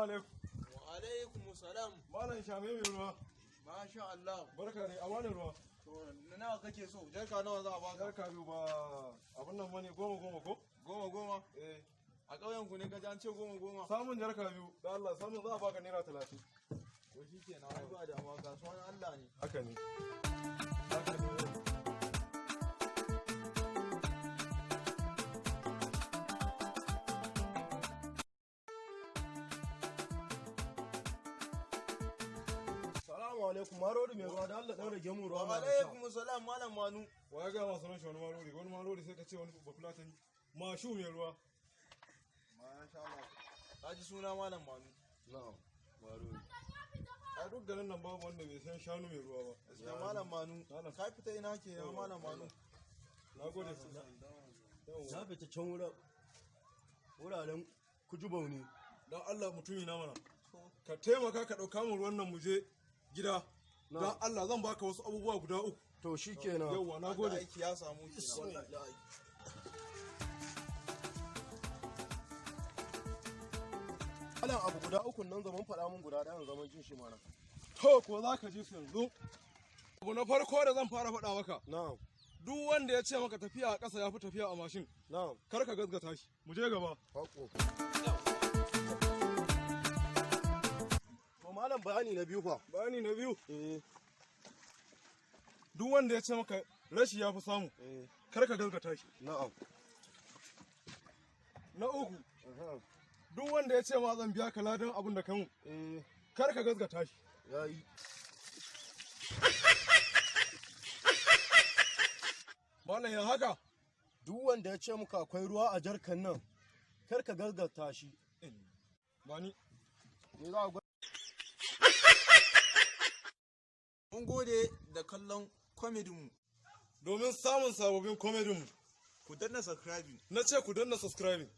Alaikum. Wa alaikum salam. Malam Shame mai ruwa. Masha Allah. Barka ne, a wani ruwa. To, nawa kake so? Jarka nawa za a baka? Jarka biyu ba abun nan bane, goma goma ko? Goma goma. Eh. A ƙauyen ku ne ka ji an ce goma goma? Samun jarka biyu, da Allah samun, za a baka ₦30. To shi kenan, ai ba damuwa, kasuwan Allah ne. Haka ne. Haka ne. Salamu alaikum, marori mai ruwa, da Allah ɗan rage mun ruwa Wa mai sha. alaikum salam, Malam Manu. Wa ya gaya masu sunan shi wani malori, wani malori sai ka ce wani bafulatani. Mashu mai ruwa. Masha Allah. Ka ji suna Malam Manu. Na'am, marori. A duk garin nan babu wanda bai san shanu mai ruwa ba. Gaskiya Malam Manu. Malam. Ka fita ina ke ya Malam Manu? Na gode. Yawwa. Na fita can wuraren kujubau ne. Don Allah mutumi na mana. Ka taimaka ka ɗauka mu ruwan nan mu je gida. Don Allah zan baka wasu abubuwa guda uku. To shi kenan. Yawwa, na Da gode. aiki ya samu kenan. Malam, abu guda uku nan zaman faɗa mun guda ɗayan zaman jin shi mana. To ko za ka ji su yanzu. Abu na farko da zan fara faɗa maka. Na'am, Duk wanda ya ce maka tafiya a ƙasa ya fi tafiya a mashin, na'am, kar ka gaskata shi. Mu je gaba. Haƙo. To malam, bayani na biyu fa. Bayani na biyu, Eh, duk wanda ya ce maka rashi ya fi samu, eh, kar ka gaskata shi. Na'am. Na uku, Aha, duk wanda ya ce ma zan biya ka ladan abin da ka mun, eh, kar ka gaskata shi. Yayi. Malam, ya haka? Duk wanda ya ce muka akwai ruwa a jarkan nan, kar ka gaskata shi. Ba ni. Me za a Mun gode da kallon comedy mu. Domin samun sababbin comedy mu, Ku danna subscribing. Na ce ku danna subscribing.